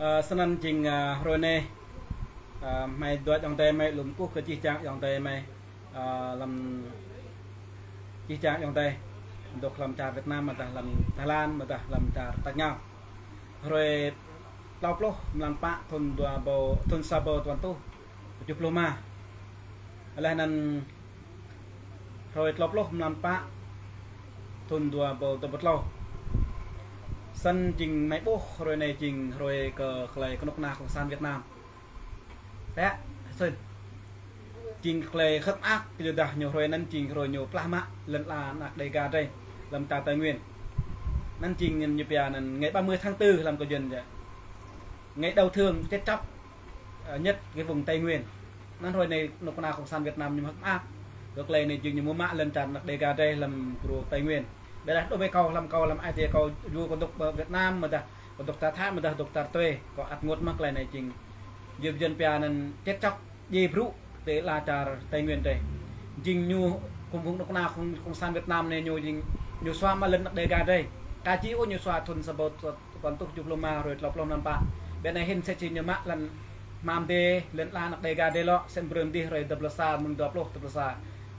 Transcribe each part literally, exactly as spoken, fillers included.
Ơ, snăn jing, ơ, hrơi anai, ơ, mơi dua ayŏng adơi mơi lŏm kơkuh kơ jih jang ayŏng adơi mơi, ơ, lăm jih jang ayŏng adơi dŏ lăm čar Việt Nam, mơdah lăm Thái Lan, mơdah lăm čar tač rơngiao. Hrơi tlâo pluh mlan pă thŭn dua rơbâo, thŭn sa rơbâo dua rơtuh tơjuh pluh rơma. Laih anăn hrơi tlâo pluh mlan pă thŭn dua rơbâo dua pluh tlâo. Snăn jing mơi ƀuh hrơi anai jing hrơi kơ tơlơi kơnuk kơna Cộng sản Việt Nam. Tĕ, snăn. Jing tơlơi hơ̆k mơak, kơ yua dah ñu hrơi anăn jing hrơi ñu plah mă lŏn ala anak Đêga drei lăm čar Tây Nguyên. Anăn jing ñu pia anăn ngày ba mươi tháng tư lăm kơ Yuăn yơh. Ngày đau thương, chết chóc, ơ, nhất cái vùng Tây Nguyên. Anăn hrơi anai kơnuk kơna Cộng sản Việt Nam ñu hơ̆k mơak. Kơ tơlơi anai jing ñu mă lŏn čar anak Đêga drei lăm kru Tây Nguyên. Ƀiădah đối với kâo, lăm kâo, lăm ai tiê kâo, yua kâo dŏ pơ Việt Nam, mơdah kâo dŏ čar Thái, mơdah dŏ čar Tuê, kâo ăt ênguôt mơ̆ tơlơi anai jing. Yua Yuăn pia anăn chết chóc, djai brŭ, tơ ala čar Tây Nguyên drei. Jing ñu, kơnuk kơna Cộng, Cộng sản Việt Nam anai ñu jing, ñu sua mă lŏn anak Đêga drei. Ka či ôh ñu sua thŭn sa rơbâo dua rơtuh tơjuh pluh rơma hrơi tlâo pluh mlan pă. Ƀiădah anai hĭn sĕ či ñu mă lŏn hmam dê, lŏn ala anak Đêga drei lŏ, sĕ brơi dih hrơi dua pluh sa, mơ̆ng dua pluh, dua pluh sa.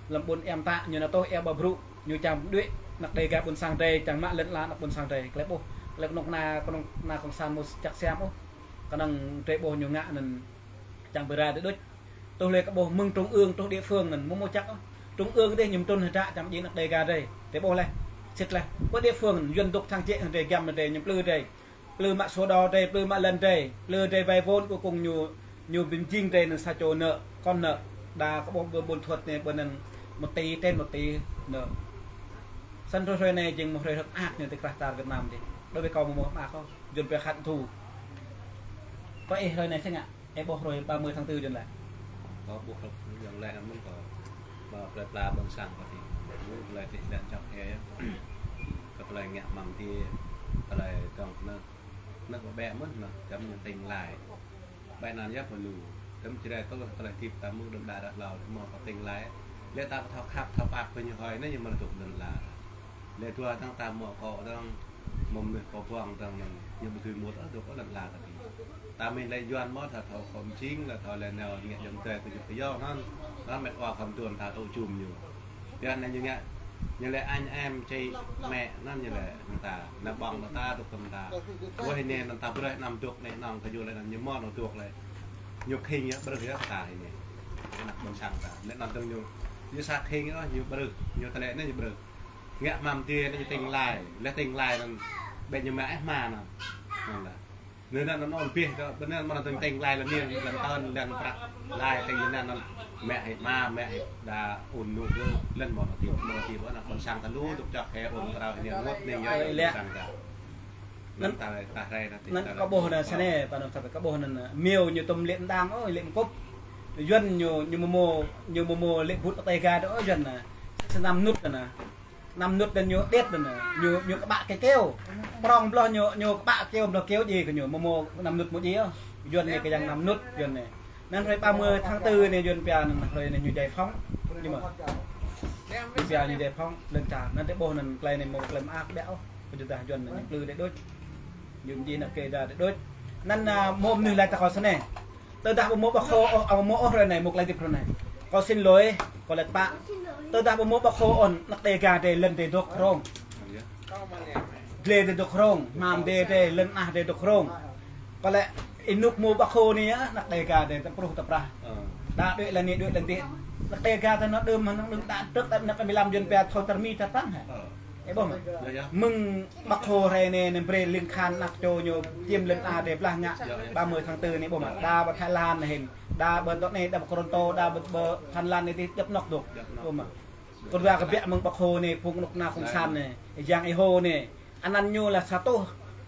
Lăm ƀuôn Êa Mơtă ñu nao tuh Êa Ƀâo Brŭ, ñu čang đuaĭ anak Đêga ƀuôn sang drei, čang mă lŏn ala anak ƀuôn sang drei. Tơlơi ƀuh, tơlơi kơnuk kơna, kơnuk kơna Cộng sản mơ̆ čăk siam ôh. Kơnơ̆ng drei ƀuh ñu ngă anăn čang bơra drei đôč. Tuh lĕ kơ ƀuh mơ̆ng trung ương truh địa phương anăn mơ̆ mơ̆ čăk ôh. Trung ương dih ñu mtrŭn hơdră čang djai anak Đêga drei. Drei ƀuh leh, sĭt leh. Pơ địa phương anăn Yuăn dŏ sang jĕ hăng drei, giăm hăng drei, ñu plư drei. Plư mă sổ đỏ drei, plư mă lŏn drei, plư drei vay vốn, cuối cùng ñu, ñu bi mjing drei anăn sa čô nợ, con nợ. Đa kơ ƀuh ƀơ Buôn Thuột anai ƀơ anăn một tỷ, trên một tỷ nợ. Snăn hrơi, hrơi anai jing mơ̆ hrơi hơ̆k mơak ñu tơ krah čar Việt Nam dih. Đối với kâo mơ̆ mơ̆ hơ̆k mơak kâo, Yuăn pia hận thù. Kơ ih hrơi anai sĕ ngă? Ih ƀuh hrơi ba mươi tháng tư Yuăn laĭ. Kâo ƀuh hrơi Yuăn laĭ anăn mơ̆n kâo. Ba plơi pla ƀôn sang kâo ti. Mơ̆ng plơi ti lĕ čŏk he. Kơ plơi ngă mơ̆ng ti plơi dŏng anăn. Anăn ƀă ƀĕ mơ̆n anăn, čăm ñu tĭng lai. Ƀĕ anăn yap mơnu. Čăm čơđai tơ, tơlơi tip ta mơ̆ đơ̆m đa ră hlâo, mơ̆ kâo tĭng lai. Lĕ ta thâo khăp, thâo pap kơ ñu hơi, anăn ñu mơ̆n tŭk lŏn ala. Lĕ dua dăng ta mơ̆ kâo dăng, mơ̆ mơnuih kâo buăng dăng anăn, ñu ƀu dưi mŭt ôh, dŏ kơ lŏn ala ta ti. Ta mĭn lĕ Yuăn mơ̆ ta thâo khŏm jing, ta thâo lĕ nao ngă jăm tơi kơ jŭp kơ yŏng anăn, anăn mĕt wa khŏm tuôn ta tŭ jum ñu. Yuăn anai ñu ngă, ñu lĕ anh em chị mẹ anăn ñu lĕ, anăn ta, anăn ƀơ̆ng anăn ta, dŏ kơ anăn ta. Wơ̆ hĭn anăn ta brơi anăn dŏ anai anăn kơ ñu lĕ anăn ñu mơ̆ anăn dŏ lĕ. Ñu khĭng yơh brơi yơh ta hĭn anai. Anăn ƀôn sang ta. Lĕ anăn dơ̆ng ñu, ñu sa khĭng yơh, ñu brơi, ñu tơlơi anai ñu brơi. Ngă hmam dê anăn ñu tĭng lai, lĕ tĭng lai anăn, ƀĕ ñu mă ih hma anăn. Anăn lĕ. Anăn anăn anŭn bih kơ, ƀơi anăn mơ̆n anăn tĭng lai lăn niên, lăn tơ̆n, lăn prăk, lai tĭng lăn anăn, mă hĭ hma, mă hĭ đa ŭn nŭ gơ̆, lăn mơ̆n anăn ti, mơ̆n anăn ti ƀơi anăn ƀôn sang ta lu, dŏ čŏk he ŭn krao hĭ anai ênguôt anai yơh ƀôn sang ta. Anăn, anăn ta, ta hrơi anăn ti, anăn ta kâo ƀuh anăn snei, pă anăn ta kâo ƀuh anăn, miêu ñu tŭm lĕ đang, ơ, lĕ mkŭp. Yuăn ñu, ñu mơ̆ mơ̆, ñu mơ̆ mơ̆ lĕ bŭt anak Đêga dŏ, ơ, Yuăn anăn. Snăn mnŭt anăn. Năm mnŭt anăn ñu điêt anăn, ñu, ñu kơƀă kơ keo. Prŏng bloh ñu, ñu kơƀă keo, bloh keo djai kơ ñu, mơ̆ mơ̆ năm mnŭt mơ̆ djai ôh. Yuăn anai kơ yang năm mnŭt, Yuăn anai. Anăn hrơi ba mươi tháng tư anai Yuăn pia anăn hrơi anai ñu giải phóng. Ñu mơ̆. Ñu pia ñu giải phóng lŏn čar. Anăn drei ƀuh anăn tơlơi anai mơ̆ tơlơi mơak ƀiă ôh. Kơ yua dah Yuăn anai ñu plư drei đôč. Ñu mjing anăn kơ drei đôč. Anăn, a, mơ̆ mnuih laĭ tơ kâo snei. Tơdah ƀu mơ̆ ƀă Khô ôh, ƀu mơ̆ ôh hrơi anai, mơ̆ tơlơi tip hrơi anai. Kâo xin lỗi, kâo laĭ pă. Tơdah ƀu mơ̆ ƀă Khô ôh, anak Đêga drei lŏn drei dŏ hrŏng. Glai drei dŏ hrŏng, hmam dê drei, lŏn ah drei dŏ hrŏng. Kâo laĭ, ih nuk mơ̆ ƀă Khô anai yơh, anak Đêga drei ta pruh ta prah. Đa đuaĭ lăn anai, đuaĭ lăn dih. Anak Đêga ta anăn đưm, anăn đưm đă trơ̆k, đă anăp ƀĭ lăm Yuăn pia thâo tơrmi ta tăng hă. Ih ƀuh mơ̆? Mơ̆ng ƀă Khô hrơi anai, anăn brơi lĭng khan anak čô ñu, čiêm lŏn ah drei blah ngă, ba mươi tháng tư anai ƀuh mơ̆? Đa ƀơi Thái Lan hĭn, đa ƀơi dŏ anai, đa ƀơi Toronto, đa ƀơi, ƀơi Phần Lan anai ti djŏp anŏ dŏ. Ƀuh mơ̆? Kơ dua kơ biă mơ̆ng ƀă Khô anai, phung kơnuk kơna Cộng sản anai, Yang Êhô anai. Anăn ñu lĕ sa rơtuh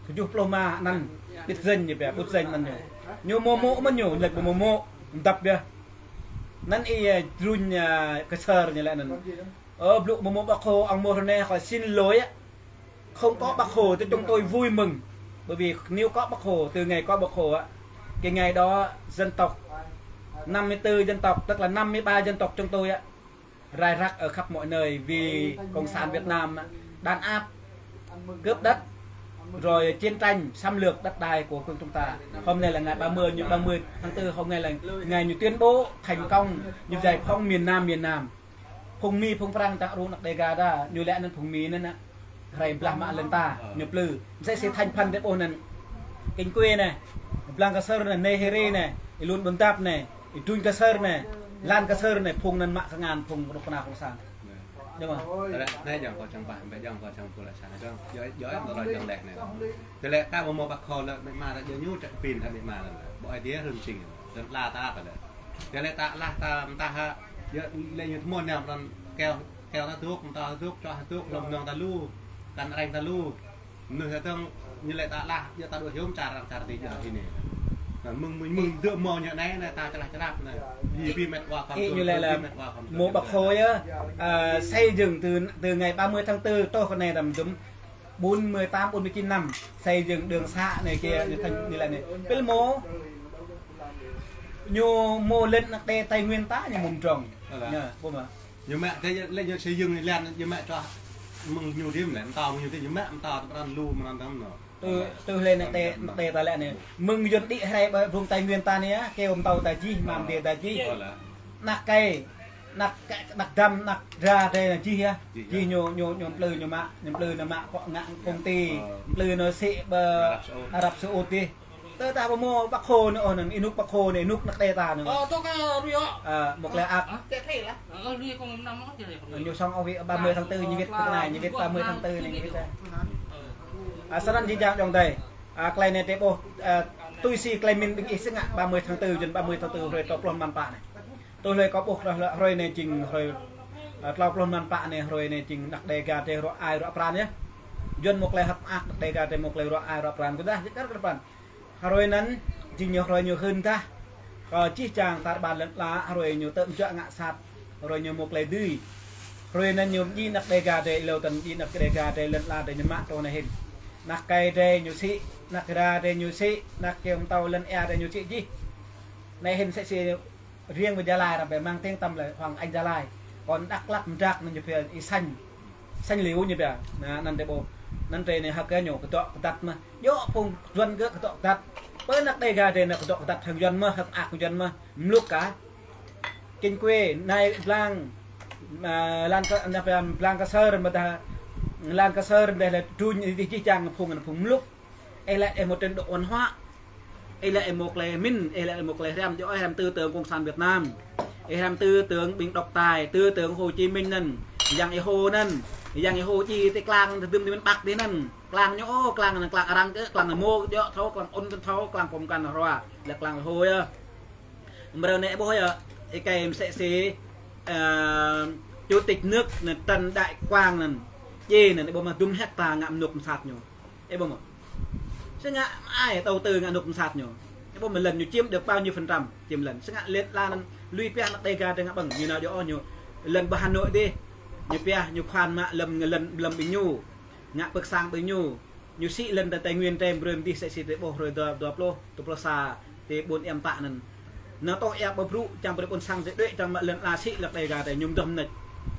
tơjuh pluh rơma anăn, ƀĭt danh ñu pia, ƀĭt danh anăn ñu. Ñu mơ̆ mơ̆ mơ̆n ñu, lĕ ƀu mơ̆ mơ̆, dăp yơh. Anăn ih, a, druñ, a, kơsơr ñu lĕ anăn. Ơ, blŭ mơ̆ mơ̆ ƀă Khô, ăng mơ̆ hrơi anai khỏi xin lỗi ạ. Không có Bác Hồ thì chúng tôi vui mừng. Bởi vì nếu có Bác Hồ, từ ngày có Bác Hồ ạ, cái ngày đó dân tộc năm mươi tư dân tộc, tức là năm mươi ba dân tộc chúng tôi ạ, rai rắc ở khắp mọi nơi vì Cộng sản Việt Nam đàn áp, cướp đất, Rồi chiến tranh xâm lược đất đai của quần chúng ta. Hôm nay là ngày ba mươi, ñu ba mươi tháng tư, hôm nay là ngày ñu tuyên bố thành công, ñu giải phóng miền Nam, miền Nam. Phung Mi, phung Prăng čang rŭng anăk Đêga ta, ñu lĕ anŭn phung Mi anŭn, hrơi blah mă lŏn ta, ñu plư. Msĕ si thành phần tơƀôh anŭn. Kinh Quê anai, Blang Kasơr anai, Nehri anai, Ilun Bundap anai, Idun Kasơr anai, Lan Kasơr anai, phung anŭn mă kơngan phung kơnuk kơna phung sang. Djơ̆ mơ̆? Tơlơi anai jang kâo čang pah, ƀĕ jang kâo čang pơlă sa anai jang. Joi, joi, tơlơi jang lĕ anai. Tơlơi ta mơ̆ mơ̆ Bác Hồ lĕ, mĕ ma ta joi ñu čak pin ta mĕ ma lĕ. Ƀu ai dia run čing. Dơ̆n la ta tơlơi. Tơlơi ta lah ta mơta ha, joi lĕ ñu tơmon nao pran keo, keo ta dŏ, mơta ta dŏ, čoh ta dŏ, lŏm nong ta lu, kăn reng ta lu. Mơnuih ta tơ̆ng ñu lĕ ta lah, joi ta dŏ hiư̆m čar arăng čar ti joi hĭ anai. Mơ̆ng, mơ̆ng, mơ̆ng dŏ mơ̆ ñu anai, anai ta čơlah čơlah anai. Ih, ñu lĕ là mơ̆ Bác Hồ yơh, à, xây dựng từ, từ ngày ba mươi tháng tư truh kơ anai tơm dŭm bốn mươi tám, bốn mươi chín năm, xây dựng đường xá này kia, ñu thành, ñu lĕ anai. Pil mơ̆, ñu mơ̆ lĕ anăk Đê Tây Nguyên ta ñu mơ̆ mdrŏng. Ơ lah. Ñu, ƀu mơ̆. Ñu mă kơ lĕ ñu xây dựng lĕ ñu mă čoh mơ̆ng ñu rĭm lĕ, mơta mơ̆ng ñu rĭm, ñu mă mơta tơpran lu mơ̆n tơm nô. Tui, tui lĕ anăk Đê, anăk Đê ta lĕ anai. Mơ̆ng Yuan đĭ hrơi ƀơi vùng Tây Nguyên ta anai yơh, kơ mơtâo ta jih, mam dê ta jih. Ơ lah. Anăk Kai, anăk Kai, anăk Dăm, anăk Dra Đê anai jih yơh. Jih yơh. Jih ñu, ñu, ñu plư ñu mă, ñu plư ñu mă kơ ngă công ty, plư ñu sĭ ƀơi Arab Saudi. Arab Saudi. Tơ ta ƀu mơ̆ Bác Hồ anai ôh anŭn, ih nŭk Bác Hồ anai, ih nŭk anăk Đê ta anŭn. Ơ, tơ kơ rui ôh. Ơ, mơ̆ klĕ ak. Ơ, rui kơ mơ̆ năm mơ̆ čih. Ñu song ôh wĭ ba mươi tháng tư ñu wĭt tơ anai, ñu wĭt ba mươi tháng tư anai ñu wĭt tơ. Ơ. À, sơnăn jih jang djŏng adơi. À, tơlơi anai tơƀôh, à, tui si tơlơi min ƀing ih sĭt ngă ba mươi tháng tư, jơ̆n ba mươi tháng tư hrơi tlâo pluh mlan pă anai. Tui hlơi kâo ƀuh hrơi, hrơi anai jing hrơi, à, tlâo pluh mlan pă anai hrơi anai jing anăk Đêga ta ruă ai ruă pran yơh. Yuan mơ̆ klĕ hăp ak, anăk Đêga ta mơ̆ klĕ ruă ai ruă pran. Kơdah jĕ kar kơ pran. Hrơi anŭn, jing ñu hrơi ñu hưn tah. Kơ jih jang tar ƀar lŏn ala, hrơi ñu tơm juă ngă sat, hrơi ñu mơ̆ klĕ dưi. Hrơi anŭn ñu mơdjai anăk Đêga ta, ih lâo tơ̆n mơdjai anăk Đêga ta, lŏn ala ta ñu mă truh anai hĭn. Anăk Kai ta ñu sĭ, anăk Dra ta ñu sĭ, anăk kơ mơtâo lŏn ia ta ñu sĭ jih. Anai hĭn sĭ sĭ riêng ƀơi Gia Lai ră bĕ mang tiếng tăm là Hoàng Anh Gia Lai. Còn Đắk Lắk mơdrak anŭn ñu pia Y Xanh. Xanh Liu ñu pia. Anŭn, anŭn ta ƀuh. Anŭn ta anai hơ̆k kơ ñu kơdŏ kơdăt mơ̆. Djơ̆ phung Yuan gơ̆ kơdŏ kơdăt. Pơ anăk Đêga ta anai kơdŏ kơdăt hăng Yuan mơ̆, hơ̆k ak Yuan mơ̆. Mluk kah. Kinh Quê, anai Blang, à, Lan Ka-, anai pia Blang Kasơr mơ̆ ta, Lan Kasơr anai lĕ trun ih jih jang phung, phung mluk. Ih lĕ ih mơ̆ trình độ văn hóa. Ih lĕ ih mơ̆ klĕ min, ih lĕ ih mơ̆ klĕ hriăm, djơ̆ ih hriăm tư tưởng Cộng sản Việt Nam. Ih hriăm tư tưởng ƀing độc tài, tư tưởng Hồ Chí Minh anŭn. Yang ih hô anŭn, yang ih hô jih ti klang, tơdŭm ti miền Bắc ti anŭn. Klang ñu ôh, klang anŭn klang arăng kơ, klang mơ̆ djơ̆ thâo, klang ôn kơ thâo, klang pơm kăn hrua. Lĕ klang ih hô yơh. Mrâo anai ƀuh yơh, ih kơi msĕ si, ơ, chủ tịch nước anŭn Trần Đại Quang anŭn. Jih anŭn, ih ƀuh mơ̆ dŭm hecta ngă mơnŭk mơsat ñu. Ih ƀuh mơ̆. Sĭt ngă ai đầu tư ngă mơnŭk mơsat ñu. Ih ƀuh mơ̆ lŏn ñu chiếm được bao nhiêu phần trăm, chiếm lŏn. Sĭt ngă lĕ lŏn anŭn lui pioh anăk Đêga ta ngă ƀơ̆ng, ñu nao djơ̆ ôh ñu. Lŏn ƀơi Hà Nội dih. Ñu pioh, ñu khoan mă lŏn, lŏn, lŏn ƀing ñu. Ngă pơ̆k sang ƀing ñu. Ñu sĭ lŏn ta Tây Nguyên ta brơi mơdih sĕ sĭ ta ƀuh hrơi dua, dua pluh, dua pluh sa, ti ƀôn Iăm Pă anŭn. Nao tŏ ia ƀơi Brŭ, čang brơi ƀôn sang ta đuaĭ, čang mă lŏn ala sĭ lăk Đêga ta, ñu mơdơh mơneč.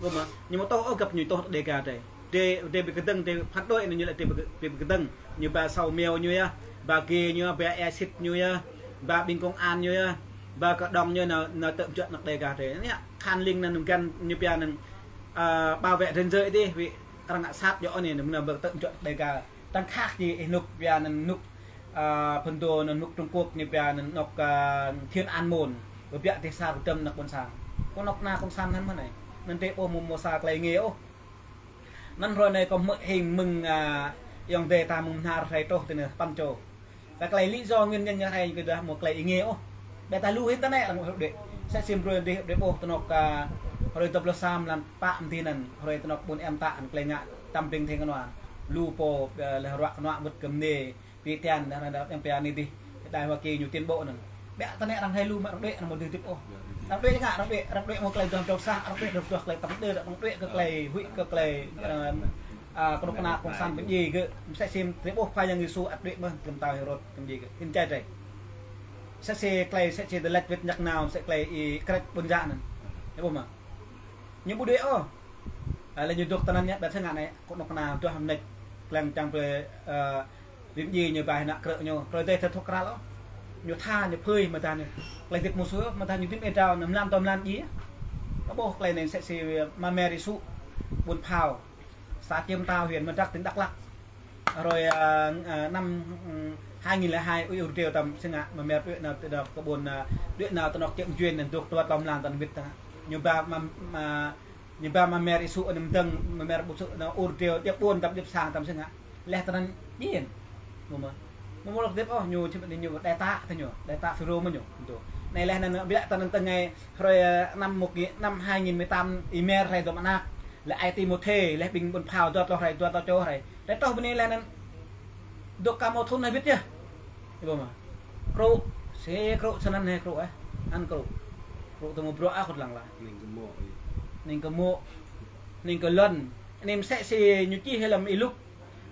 Ƀuh mơ̆, ñu mơ̆ tŏ ôh găp ñu tŏ Đêga ta. Đê, đê ƀu kơdơ̆ng, đê phản đối anŭn ñu lĕ đê ƀu kơ-, đê ƀu kơdơ̆ng. Ñu ba sau meo ñu yơh, ba ghê ñu, ba ia sĭt ñu yơh, ba ƀing công an ñu yơh, ba kơ đŏng ñu nao, nao tơm juăt anăk Đêga ta. Anai, khan ling anŭn găn ñu pia anŭn, à, bảo vệ ranh giới dih, wĭ arăng ngă sat djơ̆ anai, anŭn nao ba tơm juăt anăk Đêga. Tăng khak jih ih nŭk pia anŭn nŭk, à, phŭn dô anŭn nŭk Trung Quốc ñu pia anŭn nŭk, à, Thiên An Môn. Ƀu biă tih sa kơdơ̆m anăk ƀôn sang. Kơ anŭk kơna kông san hăn mơ̆n anai. Anŭn ta ƀuh mơ̆ mơ̆ sa tơlơi ngê ôh. Anŭn hrơi anai kâo hmư̆ hing mơ̆ng, à, ayŏng adơi ta mơ̆ng Bơhnar hrơi truh tơ anai păn čô. Kơ tơlơi lý do nguyên nhân ñu hrơi kơ dah mơ̆ tơlơi ih ngê ôh. Ƀĕ ta lu hĭn ta anai lăng hrup đuaĭ. Sĕ sĭ mơ̆ hrơi dih ƀu ƀuh tơnŏk, à, hrơi dua pluh sa mlan pă mơ̆n anŭn. Hrơi tơnŏk ƀôn Iăm Pă anŭn tơlơi ngă čăm ƀing theng kơnua. Lu pô, à, lĕ ruă kơnua wơ̆t kơ mơnê. Pi tian dah, dah, yang pia anai dih, Đại Hoa Kỳ ñu tuyên bố anŭn. Ƀĕ ta anai arăng hai lu mă arăng đuaĭ, arăng mơ̆ dih tip ôh. Arăng đuaĭ ngă, arăng đuaĭ, arăng đuaĭ mơ̆ tơlơi dŏ dŏ sah, arăng đuaĭ dŏ dŏ tơlơi tăm đơ, arăng đuaĭ kơ tơlơi huĭ, kơ tơlơi, à, à, kơnuk kơna kông san ƀing djai gơ̆. Msĕ sĭ ta ƀuh Khua Yang Yêsu ăt đuaĭ mơ̆, tơm tao Hêrôd ƀing djai gơ̆. Hin čai tơlơi. Msĕ sĭ tơlơi, msĕ sĭ tơlơi lĕ wĭt ñăk nao, msĕ tơlơi ih krĕč ƀôn djă anŭn. Ih ƀuh mơ̆. Ñu ƀu đuaĭ ôh. À, lĕ ñu dŏ tơ anŭn ñu ƀĕ sĕ ngă anai, kơnuk kơna duah mơneč, klăng čang brơi, à, Rĭm djai ñu ba hơnăk krư̆ ñu, krư̆ dêh tơthŭk kral ôh. Ñu tha, ñu phơi mơ̆ tah ñu. Klei dĭp mơ̆ sui ôh, mơ̆ tah ñu dĭp ê drao, ñu mlan tơ mlan djai. Kơ ƀuh klei anai msĕ si mă mer Yêsu, ƀuôn Phao, xã Chiêm Tao, huyện Murdrök, tỉnh Đắk Lắk. Rồi, à, à, năm, ừ, hai nghìn lẻ hai, ui ur dêu tăm sưng ngă, mă mer đuĕ nao tơ đơ kơ ƀuôn, à, đuĕ nao tơ anŏ Kiệm Duyên anŭn dŏ dua tơlơi mlan tơnăn wĭt tơnă. Ñu ba mă, mă, ñu ba mă mer Yêsu anŭn mơdơ̆ng, mă mer ƀu sui anŭn ur dêu, djăp ƀuôn tăm djăp sang tăm sưng ngă. Laih tơnăn djai. Mơ̆ mơ̆. Mơ̆ mơ̆ lŏk dep ôh, ñu čim ni ñu đại tá tơ ñu, đại tá Phêrô mơ̆ ñu. Tơ. Anai laih anŭn biă tơnăn tơ ngai hrơi, ơ, năm một nghìn, năm hai nghìn mười tám, ih mer hrơi dŏ mơnăk. Laih ai Timôthê, laih ƀing ƀuôn Phao dŏ tơlơi hrơi, dŏ tơlơi čô hrơi. Laih tơl bơni laih anŭn dŏ ka mơ̆ thŭn hrơi wĭt yơh. Ibu mă. Krŭ, si krŭ sơnăn hĕ krŭ ĕh. Ăn krŭ. Krŭ tơmơ̆ bruă ăh kơt lăng lah. Ning kơ mŏ. Ning kơ mŏ. Ning kơ lŏn. Anai msĕ si ñu čih lăm Y-Luk.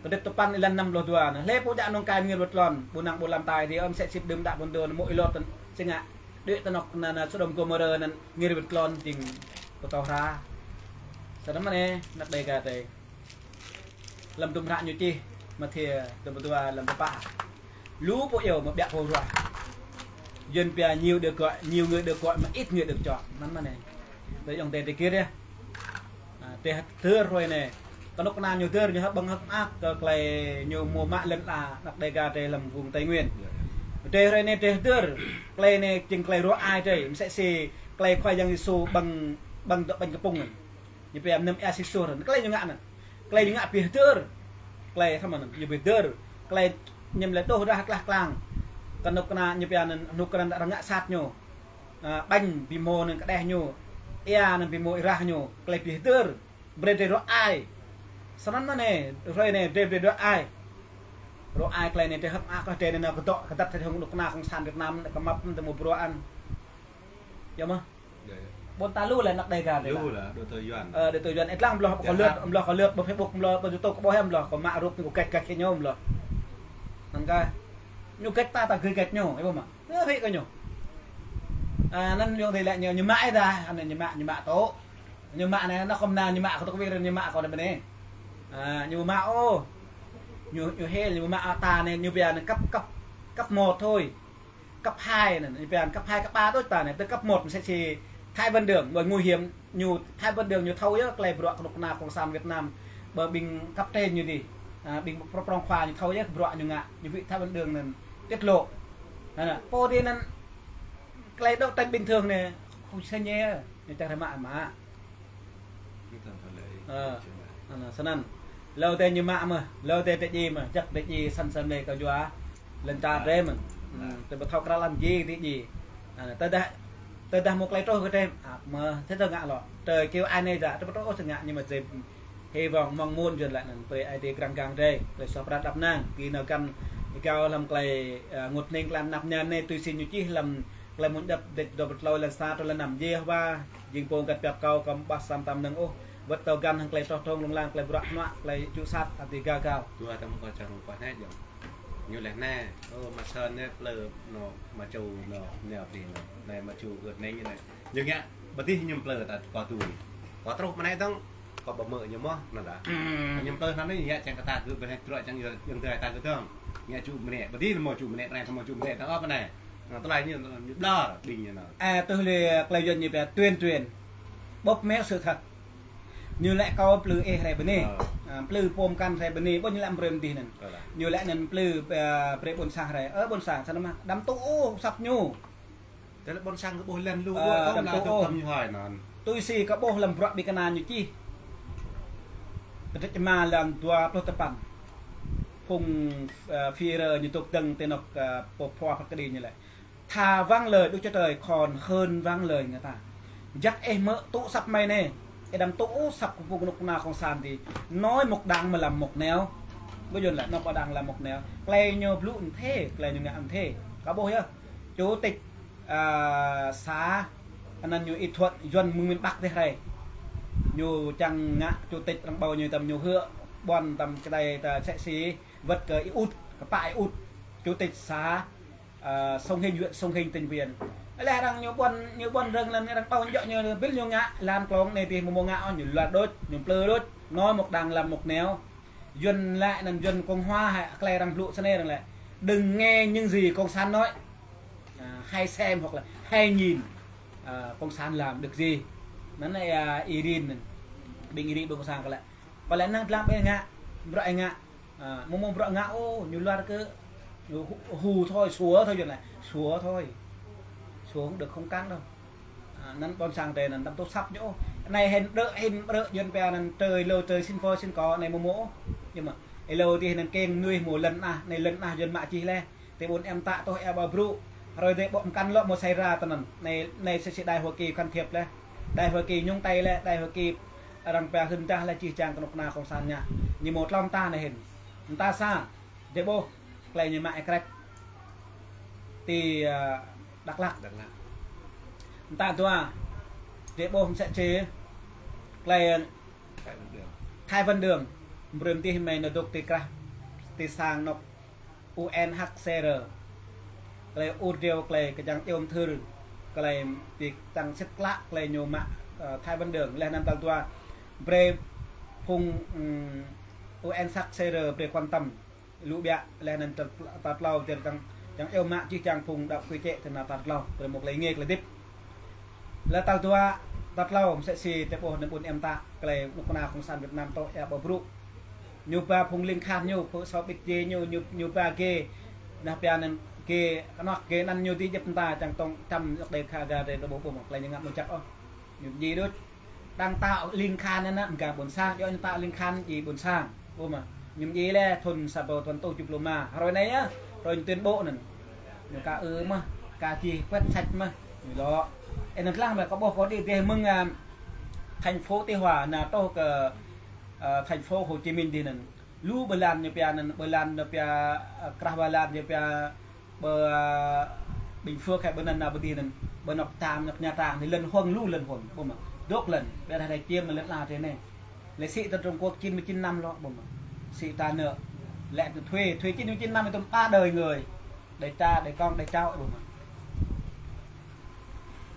Kơdip tơpăn êlan năm pluh dua anŭn. Hlơi pô djă nong kai ngir wơ̆t lŏn, ƀu năng ƀu lăm tai dih, ơ, msĕ sĭt đưm đă ƀôn đô anŭn mơ̆ ih lŏt tơ̆n. Sưng ngă, đuĕ tơ anŏ anŭn, anŭn Sôđôm Gômôrơ anŭn ngir wơ̆t lŏn ding pơtô hra. Sơnăm mơ̆ anai, anăk Dêga tơi. Lăm tơdrŭm hră ñu čih, Mathiơ, tơdrŭm pluh dua, êlan tơpă. Lu pô iâu mơ̆ biă pô ruah. Yuan pia nhiều được gọi, nhiều người được gọi mà ít người được chọn. Anŭn mơ̆ anai. Tơ ayŏng adơi dih kir yơh. À, tơ hơdơr hrơi anai. Kơnuk kơna ñu hơdơr ñu hơ̆k ƀơ̆ng hơ̆k mơak kơ klei ñu mơ̆ mă lŏn ala anăk Dêga tơi lăm vùng Tây Nguyên. Tơ hrơi anai tơ hơdơr klei anai jing klei ruă ai tơi. Msĕ si klei Khua Yang Yêsu ƀơ̆ng, ƀơ̆ng dŏ ƀañ kơpŭng anŭn. Ñu pia mơnăm ia sĭt suh anŭn. Klei ñu ngă anŭn. Klei ñu ngă pioh hơdơr. Klei tơma anŭn. Ñu pioh hơdơr. Klei ñu lĕ đôč dah klah klang. Kơnuk kơna ñu pia anŭn, kơnuk kơna arăng ngă sat ñu. À, ƀañ bi mơ̆ anŭn kơđeh ñu, ia anŭn bi mơ̆ ih rah ñu, klei pioh hơdơr, brơi drơi ruă ai. Sơnăn mơ̆ anai, hrơi anai, drơi brơi ruă ai. Ruă ai klei anai, drơi hơ̆k mơak kơ drơi anai nao kơdŏ, kơdăt drơi hăng kơnuk kơna Cộng sản Việt Nam, kơmăp tơmơ̆ bruă ăn. Yơh mơ̆. Yơh, yơh. Ƀôn ta lu lĕ anăk Dêga tơi. Lu lah, dŏ tơ Yuan. Ơ, dŏ tơ Yuan, ih lăng bloh kơ lơ̆t, bloh kơ lơ̆t, ƀơi Facebook, bloh ƀơi YouTube, kơ ƀuh hiam bloh, kơ mă rup ñu kĕč kĕč kơ ñu bloh. Anŭn kơ ñu kĕč ta, ta gơ̆ kĕč ñu, ibu mă. Ơ, hĭ kơ ñu. À, anŭn ñu tơlơi ñu, ñu mă ih dah, anŭn ñu mă, ñu mă tŏ. Ñu mă anai, anŭn kơ mơnă ñu mă kơ tŏ kơ wir, ñu mă kơ anai bơnai. À, ñu mă ôh. Ñu, ñu hil, ñu mă ta anai, ñu pia anai cấp, cấp, cấp một thôi. Cấp hai anŭn, ñu pia anai cấp hai, cấp ba đôč ta anai, tơ cấp một msĕ si Thái Văn Đường, ƀơi nguy hiểm, ñu Thái Văn Đường ñu thâo yơh, klei bruă kơnuk kơna Cộng sản Việt Nam, ƀơi ƀing cấp trên ñu dih, à, ƀing prong prong khua ñu thâo yơh, bruă ñu ngă, ñu ƀu Thái Văn Đường anŭn tiết lộ. Anŭn, pô dih anŭn, klei đấu tranh bình thường anai, không sao nhé, ñu čang rơmă mă. Ơ, anŭn, sơnăn. Lu tơ ñu mă mơ̆, lu tơ tơjĭ mơ̆, jăk tơjĭ săn săn lĕ kơ jua, lŏn čar drơi mơ̆n. Ơ, tơ ƀu thâo krăn lăm jĭ tơjĭ. Anŭn, tơdah, tơdah mơ̆ klei truh kơ drơi, ăh, mơ̆, tơ tơ ngă lŏ. Tơ kiu ai anai dah, tơ ƀu truh ôh tơ ngă, ñu mă drơi. Hy vọng mong muốn Yuan lĕ anŭn, brơi ai tơ grăng gang drơi, brơi suaih pơrăt đăp năng, ki nao găn, gao lăm klei, ơ, ngot ning klei anăp ñan anai, tui si ñu čih lăm Klei mơ̆ng djăp dêč dua pluh tlâo êlan sa truh êlan năm. Yêhôwa jing pô găt biă kâo, kâo ƀu ƀah sa mơtam mơnơ̆ng ôh. Wơ̆t kâo găn hăng klei čoh trong lông lang, klei bruă hnuă, klei čŭ sat, adih găl găl. Dua tơm kâo čang rơkâo anai jơ̆ng. Ñu laĭ anai, ơ, mă sơnăn anai plư anŏ, mă ču anŏ, anai abih anŏ. Anai mă ču gơ̆t anai ñu anai. Ñu ngă, ƀu dih ñu plư ta kâo tui. Kâo truh mơ̆ng anai dơ̆ng, kâo ƀu hmư̆ ñu mơ̆n, anŭn dah. Ñu plư anŭn anai, ñu ngă čang kơ ta gơ̆ ƀu anai, truh čang yơh, yơh tơlơi ta gơ̆ dơ̆ng. Ngă ču mơnĕ, ƀu dih mơ̆ ču mơnĕ, anai kâo mă ču mơnĕ, ta ôh mơnai. Anŭn tơlơi ñu, ñu ƀlŏr, ƀing ñu anŭn. À, tui hluê klei Yuan ñu pia tuyên truyền. Bóp méo sự thật. Ñu laĭ kâo plư ih hrơi bơni. Ơ. À, plư pô mơkăn hrơi bơni, ƀu ñu laĭ mơ̆ rơm dih anŭn. Ơ lah. Ñu laĭ anŭn plư, à, brơi ƀôn sang hrơi. Ơ, ƀôn sang, săn mă, đăm tŭ ôh, săp ñu. Tơlơi ƀôn sang kơ ƀuh lĕ lu, ơ, ƀuh đăm tŭ ôh. Tui si kơ ƀuh lăm bruă ƀing kơna ñu čih. Kơdrêč rơma êlan dua pluh tơpăn. Phung, ơ, Phi-e-rơ ñu tŭk dơ̆ng tơ anŏ, ơ, pô phoa phat kơđi ñu laĭ. Thà vâng lời Đức Chúa Trời còn hơn vâng lời người ta. Jăk ih hmư̆ tŭ săp mơi anai, ih đăm tŭ ôh săp kơ phung kơnuk kơna cộng sản dih. Nói một đằng mà làm một nẻo. Ƀu djơ̆ lĕ, nói một đằng làm một nẻo. Klei ñu blŭ anŭn thê, klei ñu ngă anŭn thê. Kâo ƀuh yơh. Chủ tịch, à, xã, anŭn ñu Y Thuận, Yuan mơ̆ng miền Bắc dih hrơi. Ñu čang ngă chủ tịch arăng bầu ñu tơm ñu hơ̆k ƀuăn tơm čơđai ta sĕ si, wơ̆t kơ Y Út, kơ pă Y Út. Chủ tịch xã, à, Sông Hinh, huyện Sông Hinh, tỉnh Phú Yên. Laih arăng ñu ƀuăn, ñu ƀuăn rơ̆ng lăm arăng bầu ñu djơ̆ ñu bil ñu ngă, lăn klông anai dih mơ̆ mơ̆ ngă ôh, ñu luă đôč, ñu plư đôč, nói một đằng làm một nẻo. Yuan lĕ anŭn Yuan Cộng hòa hă, tơlơi arăng blŭ sơnai arăng lĕ: Đừng nghe những gì Cộng sản nói. À, hãy xem hoặc là hãy nhìn, à, Cộng sản làm được gì. Anŭn lĕ, à, Irin anŭn. Ƀing Irin ƀing Cộng sản kơ lĕ. Kơ lĕ năng lăm ƀing ngă, bruă ngă. À, mơ̆ mơ̆ bruă ngă, ô, ñu luar kơ, ñu hù, hù thôi, sủa thôi, Yuan lĕ. Sủa thôi. Sủa cũng được, không căng đâu. À, anŭn ƀôn sang tơ anŭn tăm tŭ săp ñu. Anai hên brơ, hên brơ, Yuan pia anŭn trời lơ, trời xin phơi xin có, anai mơ̆ mơ̆. Nhưng mà, ê lơ tih anŭn kiăng mơnuih mơ̆ lŏn ah, anai lŏn ah Yuan mă čih lĕ. Tơ ƀôn em tă tŏh ea ba brŭ. Hrơi tơ ƀô̆ mơkăn lŏ mơ̆ sai ra tơ anŭn. Anai, anai sĭt sĭt Đại Hội kỳ can thiệp lĕ. Đại Hội kỳ nhúng tay lĕ, Đại Hội kỳ arăng pia hưn dah lĕ čih čang kơnuk kơna Cộng sản ngă. Ñu mơ̆ tlŏm ta anai hên. Mơta sa, drơi ƀô̆, tơlơi ñu mă ê krĕč. Ti, à, Dak Lak. Dak Lak. Mơta dua, drơi ƀô̆ mơsĕ si, tơlơi Thái Văn Đường. Thái Văn Đường. Brơi tih mơ̆ ñu dŏ ti krah, ti sang anŏ U N H C R. Tơlơi ur driâo, tơlơi kơjăng iâu mơthưr, tơlơi ti tăng sĭt klă, tơlơi ñu mă, ờ, Thái Văn Đường. Lĕ anŭn tal dua, brơi phung, ừm, U N H C R brơi quan tâm. Lu biă, lĕ anŭn tal, tal tlâo, tơlơi tăng, tăng iâu mă čih čang phung đaŏ kơ čĕ, tơ anŭn tal tlâo, brơi mơ̆ tơlơi ngă tơlơi dĭp. Lĕ tal dua, tal tlâo, mơsĕ si tơ ƀô̆ anŭn ƀôn em tă, tơlơi kơnuk kơna Cộng sản Việt Nam tŏh ea ba brŭ. Ñu ba phung ling khan ñu, phung sô ƀĭt djai ñu, ñu, ñu ba gê, anai pia anŭn gê, kơnuk gê anŭn ñu ti jĕp mơta čang tŏng čăm lŏk đe kha ga đe đơ ƀô̆ ƀô̆ mơ̆, tơlơi ñu ngă mơ̆ čăk ôh. Ñu ji đôč. Đang tă ling khan anŭn, mơ̆ gah ƀôn sang, djŏ ñu tă ling khan ji ƀôn sang. Ƀô̆ mơ̆. Ñu ji lĕ thun sa rơbâo thun tŏh jŭp lu ma. Hrơi anai ah, hrơi ñu tuyên bố anŭn. Ñu ka ư mơ̆, ka ji quét sạch mơ̆. Ñu lŏ. Ê anŭn lăng mơ̆ kơ ƀô̆ kơ đĭ dêh mơ̆ng, à, thành phố Tuy Hòa anŭn tŏh kơ, à, thành phố Hồ Chí Minh dih anŭn. Lu ƀơi lăn ñu pia anŭn, ƀơi lăn ñu pia, à, krah ƀơi lăn ñu pia, ƀơi, à, Bình Phước hă ƀơi anŭn anai ƀơi dih anŭn, ƀơi anŏ tam anŏ Nha Trang anai lŏn huăng lu lŏn huăng, ƀô̆ mơ̆. Dŏ lŏn, ƀiă dah đe čiêm lŏn la tơ anai. Lĕ sĭt tơ Trung Quốc chín mươi chín năm lŏ, ƀô̆ mơ̆. Sĭt ta nợ, lĕ tơ thuê, thuê chín mươi chín năm tơm ba đời người. Đe ča, đe kông, đe čao, ƀô̆ mơ̆.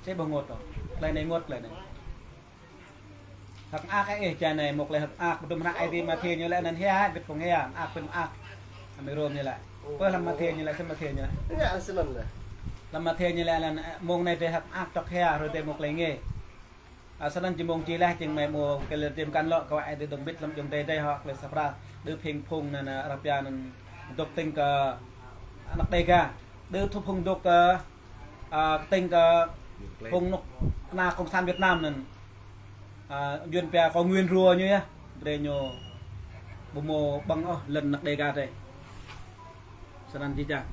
Sĭt ƀu ngŏt ôh. Tơlơi anai ngŏt, tơlơi anai. Hơ̆k mơak ih, čar anai mơ̆ tơlơi hơ̆k mơak, ƀu tŭ mơnă ai ti Mathiơ ñu lĕ anŭn hia, bĭt phung hia, mơak ƀing mơak. Amĭ Rôm ñu lĕ. Pơ lăm Mathiơ ñu lĕ, sĭt Mathiơ ñu lĕ. Ngă sĭt anŭn lĕ. Lăm Mathiơ ñu lĕ anŭn, mông anai tơ hơ̆k mơak čŏk hia, hrơi tơ mơ̆ tơlơi ngă. À, sĭt anŭn či mông či leh, jing mơ̆ mơ̆ kơ lĕ tơm kăn lŏ, kơ ai ti dŏ bĭt lăm jong tơ tơ hŏ, tơlơi săp ra. Đơ phung phung anŭn, anŭn, rap ya anŭn, dŏ tĭng kơ anŏ Đêga. Đơ thu phung dŏ kơ, à, tĭng kơ phung kơnuk kơna Cộng sản Việt Nam anŭn. À, Yuan pia kơ nguyên rua ñu yơh. Brơi ñu ƀu mơ̆ ƀơ̆ng ôh lŏn anŏ Đêga tơ. Sĭt anŭn či čang.